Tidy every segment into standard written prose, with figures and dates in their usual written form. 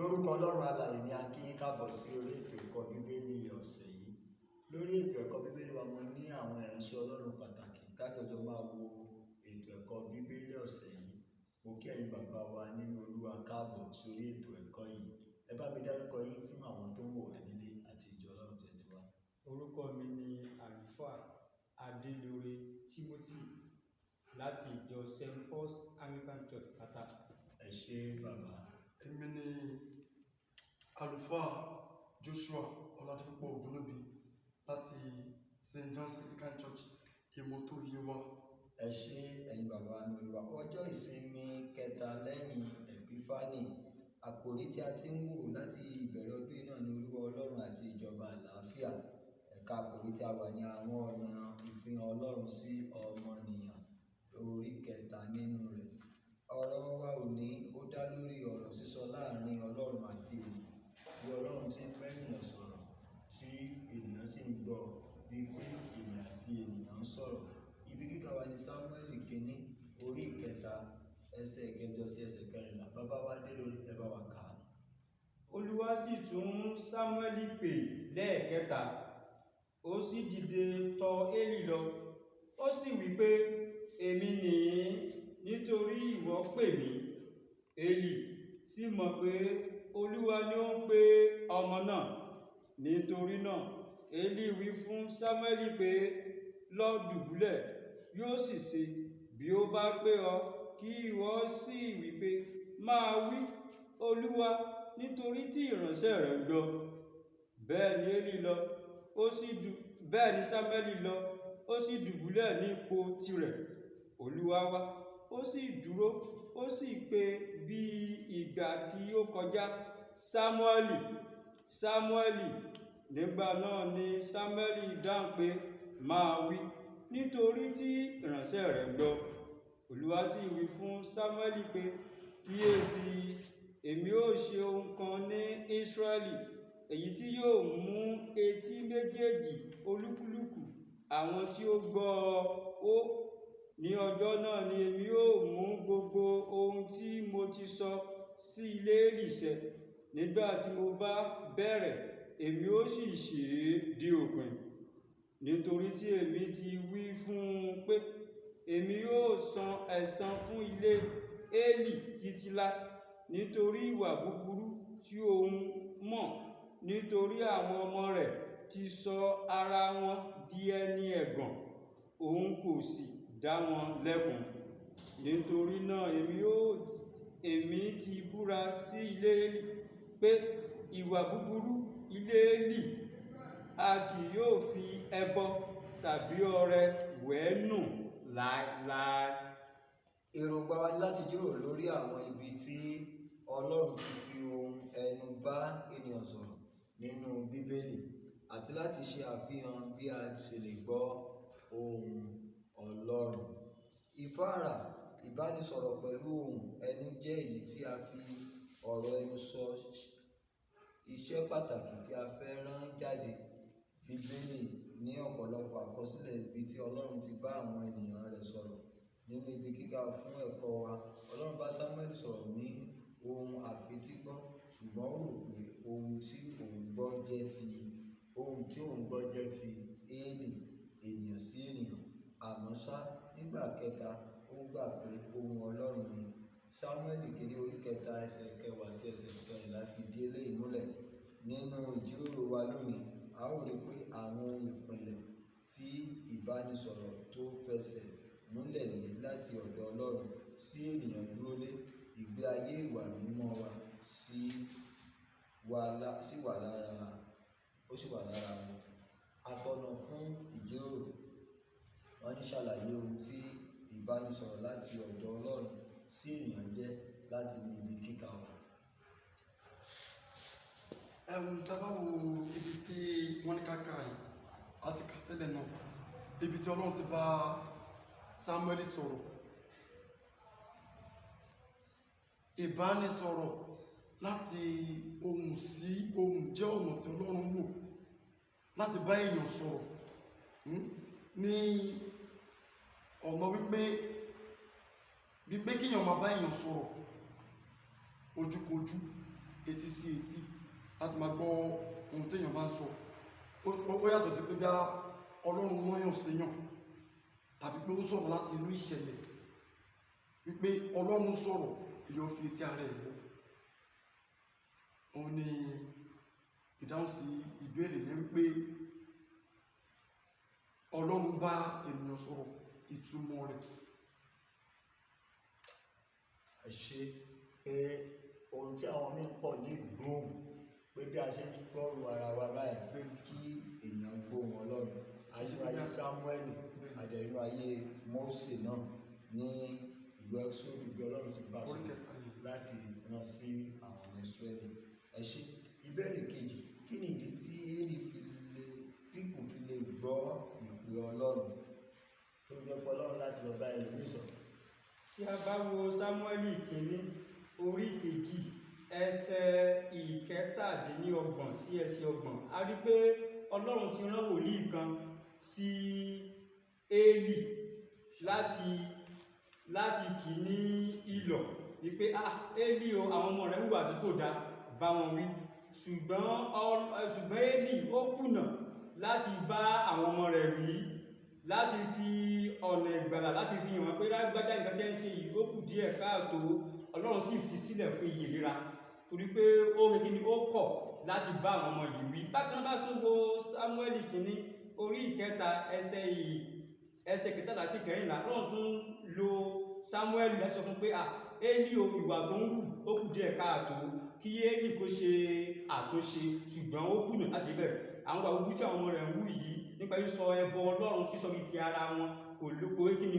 Lórúkọ Ọlọ́run alààyè ni a kí yín káàbọ̀ sí orí ètò ẹ̀kọ́ Bíbélì ọ̀sẹ̀ yìí. Lórí ètò ẹ̀kọ́ Bíbélì wa, mo ní àwọn ìránṣẹ́ Ọlọ́run pàtàkì tájọjọ máa wo ètò ẹ̀kọ́ Bíbélì ọ̀sẹ̀ yìí. Mo kí ẹ̀yin bàbá wa nínú Olúwa káàbọ̀ sórí ètò ẹ̀kọ́ yìí. Ẹ bá mi dárúkọ yín fún àwọn tó ń wò wá nílé àti ìjọ Ọlọ́run tẹ́ ti wá. Orúkọ mi ni Àlùfáà Adélóore Timothy láti ìjọ St. Paul's Anglican Church, Tata. Ẹ ṣé, bàbá. Èmi ni Àlùfáà Joshua Ọládípò Ògúnlóbi láti St. John's Anglican Church, Ìmọ̀tò, Yewa. Ẹ ṣé, ẹ̀yin bàbá wa ní Olúwa. Ọjọ́ ìsinmi kẹta lẹ́yìn Ẹ̀pífánì. Àkòrí tí a ti ń wò láti ìbẹ̀rẹ̀ ọdún yìí náà ni Olúwa Ọlọ́run àti ìjọba àlàáfíà. Ẹ̀ka àkòrí tí a wà ní àwọn ọ̀nà ìfihàn Ọlọ́run sí ọmọnìyàn, orí kẹta nínú rẹ̀. Ọ̀rọ̀ wa òní ó dá lórí ọ̀rọ̀ sísọ láàrin Ọlọ́run àti ènìyàn. Bí Ọlọ́run ti ń bá ènìyàn sọ̀rọ̀ tí ènìyàn sì ń gbọ́, bí pé ènìyàn àti ènìyàn ń sọ̀rọ̀. Ibi kíkà wa ní Sámúẹ́lì kínní, orí ìkẹta, ẹsẹ̀ kẹjọ sí ẹsẹ̀ 14. Bàbá wa dé lórí, ẹ bá wa kà á. Olúwa sì tún Sámúẹ́lì pè lẹ́ẹ̀kẹta, ó sì dìde tọ̀ Élì lọ, ó sì wí pé, "Èmi nìí, nítorí ìwọ pè mí." Élì sì mọ̀ pé Olúwa ni ó ń pe ọmọ náà. Nítorí náà Élì wí fún Sámúẹ́lì pé, "Lọ dùbúlẹ̀, yóò sì ṣe, bí ó bá pè ọ́, kí ìwọ sì wí pé, 'Máa wí, Olúwa, nítorí tí ìránṣẹ́ rẹ ń gbọ́.'" Bẹ́ẹ̀ ni Élì lọ, ó sì dù bẹ́ẹ̀ ni Sámúẹ́lì lọ, ó sì dùbúlẹ̀ ní ipò tirẹ̀. Olúwa wá, ó sì dúró, ó sì pè bí ìgbà tí ó kọjá, "Sámúẹ́lì, Sámúẹ́lì." Nígbà náà ni Sámúẹ́lì dáhùn pé, "Máa wí, nítorí tí ìránṣẹ́ rẹ ń gbọ́." Olúwa sì wí fún Sámúẹ́lì pé, "Kíyèsí, èmi ó ṣe ohun kan ní Ísírẹ́lì èyí tí yóò mú etí méjèèjì olúkúlùkù àwọn tí ó gbọ́ ọ. Ní ọjọ́ náà ni èmi ó mú gbogbo ohun tí mo ti sọ sí ilé Élì ṣẹ. Nígbà tí mo bá bẹ̀rẹ̀, èmi ó sì ṣe é dé òpin. Nítorí tí èmi ti wí fún un pé èmi ó san ẹ̀san fún ilé Élì títí láé nítorí ìwà búburú tí òun mọ̀, nítorí àwọn ọmọ rẹ̀ ti sọ ara wọn di ẹni ẹ̀gàn, òun kò sì dá wọn lẹ́kun. Nítorí náà èmi ti búra sí ilé Élì pé ìwà búburú ilé Élì a kì yóò fi ẹbọ tàbí ọrẹ wẹ̀ nù láéláé." Èròǹgbà wa ní láti jíròrò lórí àwọn ibi tí Ọlọ́run ti fi ohùn ẹnu bá ènìyàn sọ̀rọ̀ nínú Bíbélì àti láti ṣe àfihàn bí a ṣe lè gbọ́ ohùn Ọlọ́run. Ìfáàrà ìbánisọ̀rọ̀ pẹ̀lú ohùn ẹnu jẹ́ èyí tí a fi ọ̀rọ̀ ẹnu sọ iṣẹ́ pàtàkì tí a fẹ́ rán jáde. Bíbélì ní ọ̀pọ̀lọpọ̀ àkọsílẹ̀ ibi tí Ọlọ́run ti bá àwọn ènìyàn rẹ̀ sọ̀rọ̀. Nínú ibi kíkà fún ẹ̀kọ́ wa, Ọlọ́run bá Sámúẹ́lì sọ̀rọ̀ ní ohun àfetígbọ́, ṣùgbọ́n ó rò pé ohun tí òun gbọ́ jẹ́ ti Élì, ènìyàn sí ènìyàn. Àmọ́ ṣá, nígbà kẹta, ó gbà pé ohùn Ọlọ́run ni. Sámúẹ́lì kìíní, orí kẹta, ẹsẹ̀ kẹwàá sí ẹsẹ̀ 14 fìdí eléyìí múlẹ̀. Nínú ìjíròrò wa lónìí, a ó rí pé àwọn ìpìlẹ̀ tí ìbánisọ̀rọ̀ tó fẹsẹ̀ múlẹ̀ lé láti ọ̀dọ̀ Ọlọ́run sí ènìyàn dúró lé, ìgbé ayé ìwà mímọ́ wa sì wà lára, ó sì wà lára wọn. Atọ́nà fún ìjíròrò. Wọ́n ní ṣàlàyé ohun tí ìbánisọ̀rọ̀ láti ọ̀dọ̀ Ọlọ́run sí ènìyàn jẹ́ láti ní ibi kíkà wa. Tá bá wo ibi tí wọ́n ní ká kà yìí, a ti kà tẹ́lẹ̀ náà, ibi tí Ọlọ́run ti bá Sámúẹ́lì sọ̀rọ̀. Ìbánisọ̀rọ̀ láti ohùn sí ohùn jẹ́ ọ̀nà tí Ọlọ́run wò láti bá èèyàn sọ̀rọ̀, ní ọ̀nà wípé bí pé kíyàn máa bá èèyàn sọ̀rọ̀ ojúkojú. etí sí etí láti máa gbọ́ ohun téèyàn máa ń sọ. Ó yàtọ̀ sí pé bí Ọlọ́run mọ́yàn séyàn tàbí pé ó sọ̀rọ̀ láti inú ìṣẹ̀lẹ̀, wípé Ọlọ́run sọ̀rọ̀, èèyàn fi etí ara ẹ̀ gbọ́. Òun ni ìdáhùn sí ìbéèrè yẹn, wípé Ọlọ́run bá ènìyàn sọ̀rọ̀, ìtumọ̀ rẹ̀. Ẹ ṣe pé ohun tí àwọn míì ń pọ̀ ní ìgbóhùn, pé bí a ṣe ń gbọ́rù ara wa báyìí, pé kí èèyàn gbóhùn Ọlọ́run. Àṣírí ayé Sámúẹ́lì, àdẹ̀rínú ayé Mósè náà ní ìlú Ẹ́kísódù, bí Ọlọ́run ti bá Orí sọ̀rọ̀ kẹta yẹn. láti rán sí àwọn ọmọ Ísírẹ́lì. Ẹ ṣe. Ìbéèrè kejì, kí ni ìdí tí Élì fi lè, tí kò fi lè gbọ́ ìpè Ọlọ́run tó jẹ́ pé Ọlọ́run láti lọ bá ẹlòmíì sọ̀rọ̀? Tí a bá wo Sámúẹ́lì kìíní orí kejì ẹsẹ̀ 37 sí ẹsẹ̀ 30, a rí pé Ọlọ́run ti rán wòlíì kan sí Élì láti kì í ní ìlọ̀ wípé, ah, Élì o, àwọn ọmọ rẹ̀ hùwà tí kò dáa, bá wọn wí. Ṣùgbọ́n Élì ó kùnà láti bá àwọn ọmọ rẹ̀ wí, láti fi ọ̀nà ìgbàlà láti fi hàn wọ́n pé lágbájá, nǹkan tí ẹ ń ṣe yìí ó kù díẹ̀ káàtó. Ọlọ́run sì fi sílẹ̀ fún iyè ríra, torí pé ó rí kíni, ó kọ̀ láti bá àwọn ọmọ yìí wí. Bákan náà, bá tún wo Sámúẹ́lì kìíní orí ìkẹta ẹsẹ̀ 13 sí 14, Ọlọ́run tún lo Sámúẹ́lì láti sọ fún pé, ah, Élì o, ìwà tó ń hù ó kù díẹ̀ káàtó, kí Élì kó ṣe àtúnṣe, ṣùgbọ́n ó kùnà láti ṣe bẹ́ẹ̀. Àwọn ìwà búburú tí àwọn ọmọ rẹ̀ ń hù yìí nípa sísọ ẹbọ Ọlọ́run sísọ bíi ti ara wọn, kò ló kò kí ni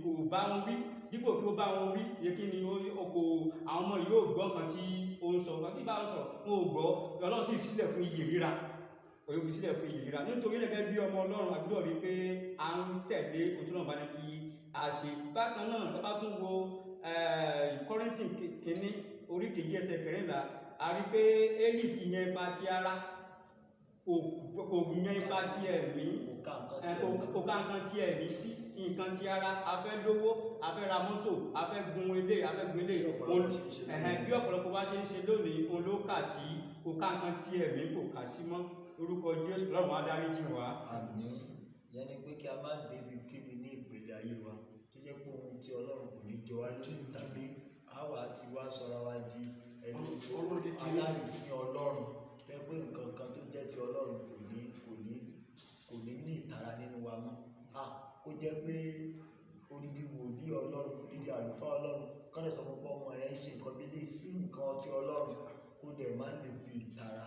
kò bá wọn wí. Dípò kí ó bá wọn wí yẹ kí ni ó kò, àwọn ọmọ yìí ò gbọ́ nǹkan tí ó ń sọ. Bí bá wọn sọ̀rọ̀, wọn ò gbọ́. Ọlọ́run sì fi sílẹ̀ fún iyè ríra, òye fi sílẹ̀ fún iyè ríra. Nítorí gẹ́gẹ́ bí ọmọ Ọlọ́run, a gbọ́dọ̀ rí pé à ń tẹ̀lé ohun tí Ọlọ́run bá ní kí a ṣe. Bákan náà, tá bá tún wo Kọ́ríńtì kìíní orí kejì ẹsẹ̀ 14, a rí pé Élì ti yan ipa ti ara, kò yan ipa ti ẹ̀mí. Kò ká nǹkan tí ẹ̀mí sí. Kò ká nǹkan tí ẹ̀mí sí, nǹkan tí ara, a fẹ́ lówó, a fẹ́ ra mọ́tò, a fẹ́ gun ilé, a fẹ́ gun ilé. Bí ọ̀pọ̀lọpọ̀ ṣe ń ṣe lónìí. Bí ọ̀pọ̀lọpọ̀ bá ṣe ń ṣe lónìí, òun ló kà sí, kò ká nǹkan tí ẹ̀mí kò kà sí mọ́. Orúkọ Jésù, Ọlọ́run á dáríjì wá. Àmín. Ìyẹn ni pé kí a má débi kíbi ní ìpele ayé wa tó jẹ́ pé ohun tí Ọlọ́run kò ní jọ wá lójú, tàbí àwa ti wá sọra wa di ẹni Ọlọ́run kékeré. Alárìífín Ọlọ́run, tó jẹ́ pé nǹkan kan tó jẹ́ ti Ọlọ́run kò ní ní ìtara nínú wa mọ́. Kó jẹ́ pé odidi wòlíì Ọlọ́run, odidi àlùfáà Ọlọ́run kọ́ lè sọ fún pé ọmọ rẹ̀ ń ṣe nǹkan bí lè sí nǹkan ti Ọlọ́run, kó dẹ̀ má lè fi ìtara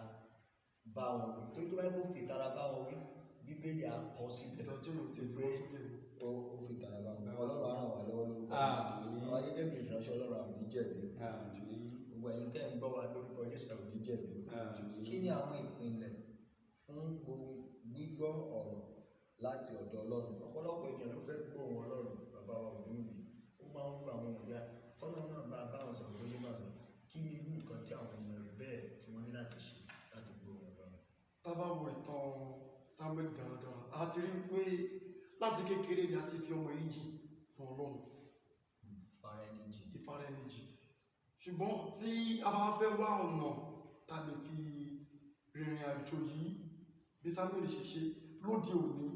bá wọn wí. Torí tó bá yẹ kó fi ìtara bá wọn wí, Bíbélì á kọ síbẹ̀ Ìdájọ́ yóò ti pé gbọ́ sórí ẹ̀mí. ó fi ìtara bá wọn wí. Ọlọ́run á ràn wá lọ́wọ́ lórúkọ Jésù. Àmín. Àwa gẹ́gẹ́ bí ìránṣẹ́ Ọlọ́run, àwọn ò ní jẹ̀bi. Àmín. Gbogbo ẹ̀yin tẹ́ ń gbọ́ wa, lórúkọ Jésù, àwọn ò ní jẹ̀bi. Àmín. Kí ni àwọn ìpìlẹ̀ fún gbígbọ́ ọ̀rọ̀ láti ọ̀dọ̀ Ọlọ́run? Ọ̀pọ̀lọpọ̀ ènìyàn ló fẹ́ gbóhùn Ọlọ́run. Bàbá wa Ògúnwùmí, ó máa ń wú àwọn èèyàn bí i kọ́lọ́run náà bá wọn sọ̀rọ̀ bó ṣe bá sọ̀rọ̀. Kí ni irú nǹkan tí àwọn ènìyàn bẹ́ẹ̀ tí wọ́n ní láti ṣe láti gbóhùn Ọlọ́run? Tá bá wo ìtàn Samuel dáradára, a ti rí pé láti kékeré ni a ti fi ọmọ yìí jìn fún Ọlọ́run. Ìfara ẹni jìn. Ìfara ẹni jìn. Ṣùgbọ́n tí a bá fẹ́ wá ọ̀nà ta lè fi rìnrìn àjò yìí bí Samuel ṣe ṣe lóde òní,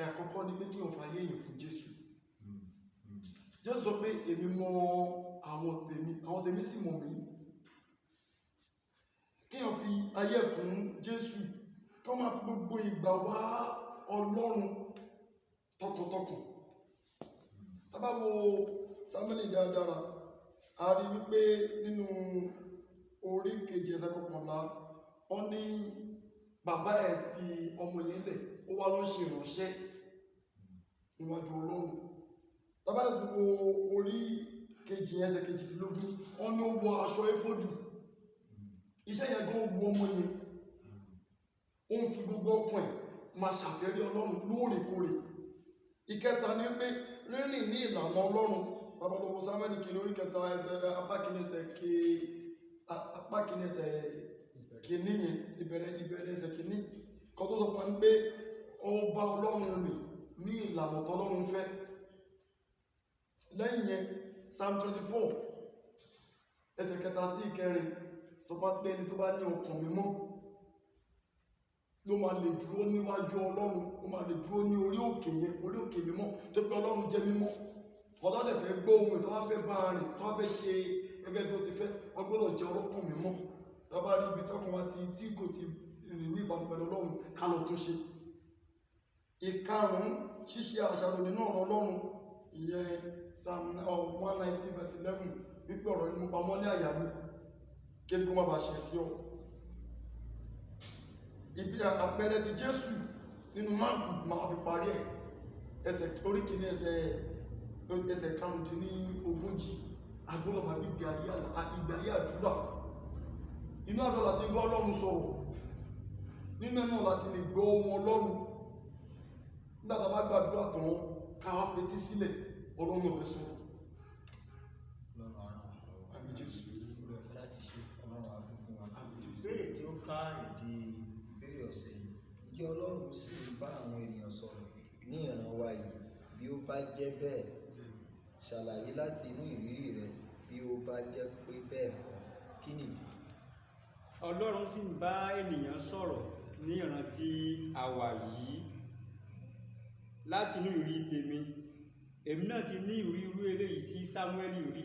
àkọ́kọ́ ni pé kí wọ́n fàyè èèyàn fún Jésù. Jésù sọ pé, "Èmi mọ àwọn tèmi, àwọn tèmi sì mọ̀ mí." Kéèyàn fi ayé ẹ̀ fún Jésù, kí wọ́n máa fi gbogbo ìgbà wá Ọlọ́run tọkàntọkàn. Tá bá wo Samuel dáradára, a rí wípé nínú orí kejì ẹsẹ̀ 11, wọ́n ní bàbá ẹ̀ fi ọmọ yẹn lẹ̀, ó wá lọ ṣe ìránṣẹ́ níwájú Ọlọ́run. Tá bá dẹ̀ tún wo orí kejì ẹsẹ̀ 18, wọ́n ní ó wọ aṣọ éfódù. Iṣẹ́ yẹn gan wu ọmọ yẹn, ó ń fi gbogbo ọkàn ẹ̀ máa ṣàfẹ́rí Ọlọ́run lóòrèkóòrè. Ìkẹta ni pé rírìn ní ìlànà Ọlọ́run. Babalọ́wọ́ Samuel kìíní orí kẹta ẹsẹ̀ apá kìíní ẹsẹ̀ ke apá kìíní ẹsẹ̀ kìíní yẹn, ìbẹ̀rẹ̀ ẹsẹ̀ kìíní kan, tó sọ fún wa ní pé ó bá Ọlọ́run rìn ní ìlànà tọ́lọ́run fẹ́. Lẹ́yìn yẹn, Psalm 24 ẹsẹ̀ kẹta sí ìkẹrin Tó bá pé ẹni tó bá ní ọkàn mímọ́ ló máa lè dúró níwájú Ọlọ́run, ó máa lè dúró ní orí òkè yẹn, orí òkè mímọ́, tó pé Ọlọ́run jẹ́ mímọ́. Ọlọ́run dẹ̀ fẹ́ gbọ́ ohùn ẹ̀, tó bá fẹ́ bá a rìn, tó bá fẹ́ ṣe gẹ́gẹ́ bí ó ti fẹ́, wọ́n gbọ́dọ̀ jẹ́ ọlọ́kàn mímọ́. Tá bá rí ibi tọ́kàn wa ti tí kò ti rìn ní ìbámu pẹ̀lú Ọlọ́run, ká lọ tún ṣe. Ìkarùn-ún, ṣíṣe àṣàrò nínú ọ̀rọ̀ Ọlọ́run, ìyẹn Psalm 119 verse 11, wípé ọ̀rọ̀ ni mo pamọ́ ní àyà mi, kí ebi kó má bàa ṣẹ̀ sí ọ. Ibi àpẹẹrẹ ti Jésù nínú Máàkù máa fi parí ẹ̀, ẹsẹ̀ orí kìíní ẹsẹ̀ 35, a gbọ́dọ̀ máa gbígbé ayé ìgbé ayé àdúrà. Inú àdúrà láti gbọ́ Ọlọ́run sọ̀rọ̀, nínú ẹ̀ náà láti lè gbọ́ ohùn Ọlọ́run. Nígbà tá a bá gbàdúrà tán, ká wá fetí sílẹ̀, Ọlọ́run ò fẹ́ sọ̀rọ̀. Ọlọ́run á ràn wá lọ́wọ́. Àmín Jésù. Oore ọ̀fẹ́ láti ṣe, Ọlọ́run á fi fún wa. Àmín Jésù. Ìbéèrè tí ó ká ìdí ìbéèrè ọ̀sẹ̀ yìí, ǹjẹ́ Ọlọ́run sì ń bá àwọn ènìyàn sọ̀rọ̀ ní ìran wa yìí? Bí ó bá jẹ́ bẹ́ẹ̀, ṣàlàyé láti inú ìrírí rẹ. Bí ó bá jẹ́ pé bẹ́ẹ̀ kọ́, kí nìdí? Ọlọ́run sì ń bá ènìyàn sọ̀rọ̀ ní ìran tí a wà yìí. Láti inú ìrírí tèmi, èmi náà ti ní ìrírí irú eléyìí tí Sámúẹ́lì rí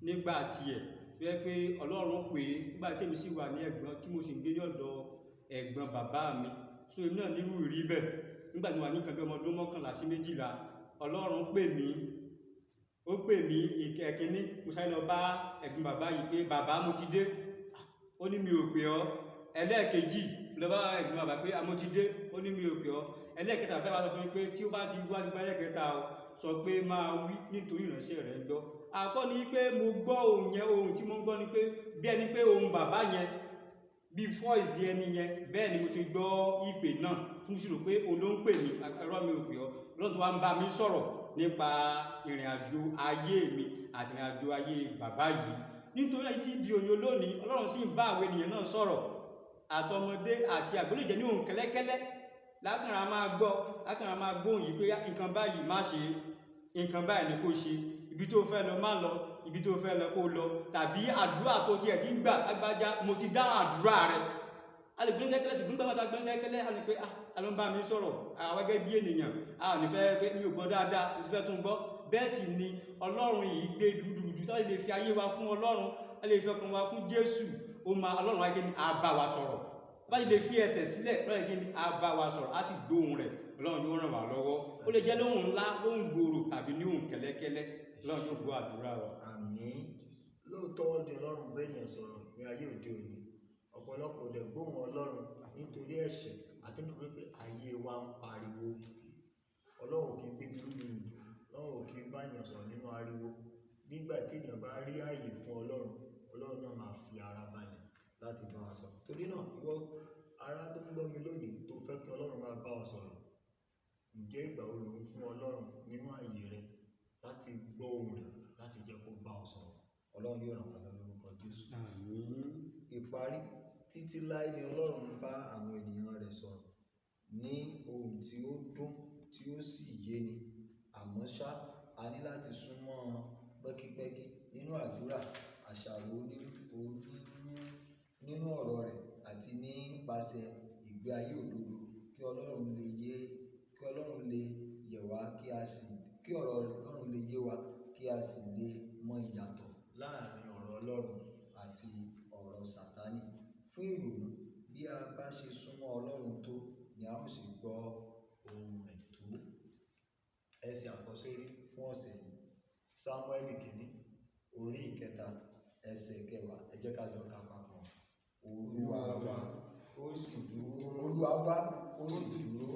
nígbà tiẹ̀, tó jẹ́ pé Ọlọ́run pè é nígbà tí èmi sì wà ní ẹ̀gbọ́n, tí mo sì ń gbé ní ọ̀dọ̀ ẹ̀gbọ́n bàbá mi. So èmi náà nírú ìrírí bẹ́ẹ̀. Nígbà tí mo wà ní nǹkan bí ọmọ ọdún 11 sí 12, Ọlọ́run pè mí, ó pè mí ìkẹ́kíní, mo sáré lọ bá ẹ̀gbọ́n bàbá yìí pé bàbá mo ti dé. Ó ní mi ò pè ọ́. Ẹlẹ́ẹ̀kejì lọ bá ẹ̀gbọ́n bàbá pé mo ti dé, ó ní mi ò pè ọ́. Ẹlẹ́ẹ̀kẹta bàbá wa sọ fún mi pé tí ó bá ti wá nípa ẹlẹ́ẹ̀kẹta o, sọ pé máa wí nítorí ìránṣẹ́ rẹ̀ ń gbọ́. Àkọ́ ni pé mo gbọ́ ohùn yẹn, ohùn tí mo ń gbọ́ ni pé bí ẹni pé ohùn bàbá yẹn, bí fọ́ìsì ẹni yẹn, bẹ́ẹ̀ ni mo ṣe gbọ́ ìpè náà, tí mo sì rò pé òun ló ń pè mí, ẹ̀rọ mi ò pè ọ́. Ọlọ́run tó wá ń bá mi sọ̀rọ̀ nípa ìrìn àjò ayé mi àti ìrìn àjò ayé bàbá yìí. Nítorí èyí tí di òní olónìí, Ọlọ́run sì ń bá àwọn ènìyàn náà sọ̀rọ̀, àtọmọdé àti àgbà, ó lè jẹ́ ní ohùn kẹ́lẹ́kẹ́lẹ́, lákàrà máa gbọ́, lákàrà máa gbóhùn yìí pé nǹkan báyìí má ṣe, nǹkan báyìí ni kó ṣe, ibi tó fẹ́ lọ má lọ, ibi tó fẹ́ lọ kó lọ, tàbí àdúrà tó ṣe ẹ̀ tí ń gbà lágbájá, mo ti dá àdúrà rẹ. A lè gbé kẹ́kẹ́lẹ́, ṣùgbọ́n nígbà tá a gbé kẹ́kẹ́lẹ́, a lè pé, ta ló ń bá mi sọ̀rọ̀? Àwa gẹ́gẹ́ bí ènìyàn, a ò ní fẹ́ pé mi ò gbọ́ dáadáa, mo ti fẹ́ tún gbọ́. Bẹ́ẹ̀ sì ni Ọlọ́run yìí gbé dúdúdú, tá a lè fi ayé wa fún Ọlọ́run, a lè fi ọkàn wa fún Jésù, ó máa Ọlọ́run wá kí ni a bá wa sọ̀rọ̀. Bá lè fi ẹsẹ̀ sílẹ̀, Ọlọ́run kí ni a bá wa sọ̀rọ̀, a sì gbóhùn rẹ̀, Ọlọ́run yóò ràn wá lọ́wọ́. Ó lè jẹ́ lóhùn ńlá, lóhùn gbòòrò tàbí ní ohùn kẹ́lẹ́kẹ́lẹ́. Ọlọ́run yóò gbọ́ àdúrà wa. Àmín. Lóòótọ́ ni Ọlọ́run bá ènìyàn sọ̀rọ̀ ní ayé òde òní. Ọ̀pọ̀lọpọ̀ ò dẹ̀ gbóhùn Ọlọ́run nítorí ẹ̀ṣẹ̀ àti nítorí pé ayé wa ń pariwo. Ọlọ́run ò kí ń gbé dúdúdú, Ọlọ́run ò kí ń bá ènìyàn sọ̀rọ̀ nínú ariwo. Nígbà tí ènìyàn bá rí ààyè fún Ọlọ́run, Ọlọ́run náà máa fi ara balẹ̀ láti bá wa sọ̀rọ̀. Torí náà, ìwọ ará tó ń gbọ́ mi lónìí tó fẹ́ kí Ọlọ́run máa bá ọ sọ̀rọ̀, ǹjẹ́ ìgbà wo lò ń fún Ọlọ́run nínú ààyè rẹ láti gbọ́ ohùn rẹ̀, láti jẹ́ kó bá ọ sọ̀rọ̀? Ọlọ́run yóò ràn wá lọ́wọ́ lórúkọ Jésù. Àmín. Ìparí, títí láé ni Ọlọ́run bá àwọn ènìyàn rẹ̀ sọ̀rọ̀ ní ohùn tí ó dún tí ó sì yéni. Àmọ́ ṣá, a ní láti súnmọ́ ọn pẹ́kípẹ́kí nínú àdúrà, àṣàrò nínú ọ̀rọ̀ rẹ̀ àti nípasẹ̀ ìgbé ayé òdodo kí Ọlọ́run lè yé, kí Ọlọ́run lè yẹ̀ wá, kí a sì, kí ọ̀rọ̀ Ọlọ́run lè yé wa, kí a sì lè mọ ìyàtọ̀ láàárín ọ̀rọ̀ Ọlọ́run àti ọ̀rọ̀ Sátánì. Fún ìrònú, bí a bá ṣe súnmọ́ Ọlọ́run tó ni a ó sì gbọ́ ohùn rẹ̀ tó. Ẹsẹ̀ àkọ́sórí fún ọ̀sẹ̀ yìí, Sámúẹ́lì kìíní, orí ìkẹta, ẹsẹ̀ kẹwàá. Ẹ jẹ́ ká jọ kà papọ̀. Olúwa wá, ó sì dúró. Olúwa wá, ó sì dúró,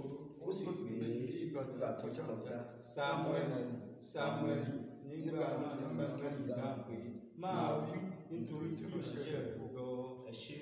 ó sì pè é nígbà tó kọjá. Sámúẹ́lì, Sámúẹ́lì, nígbà náà ni Sámúẹ́lì dáhùn pé, máa wí nítorí tí ìránṣẹ́ rẹ̀ gbọ́. Ẹ ṣé.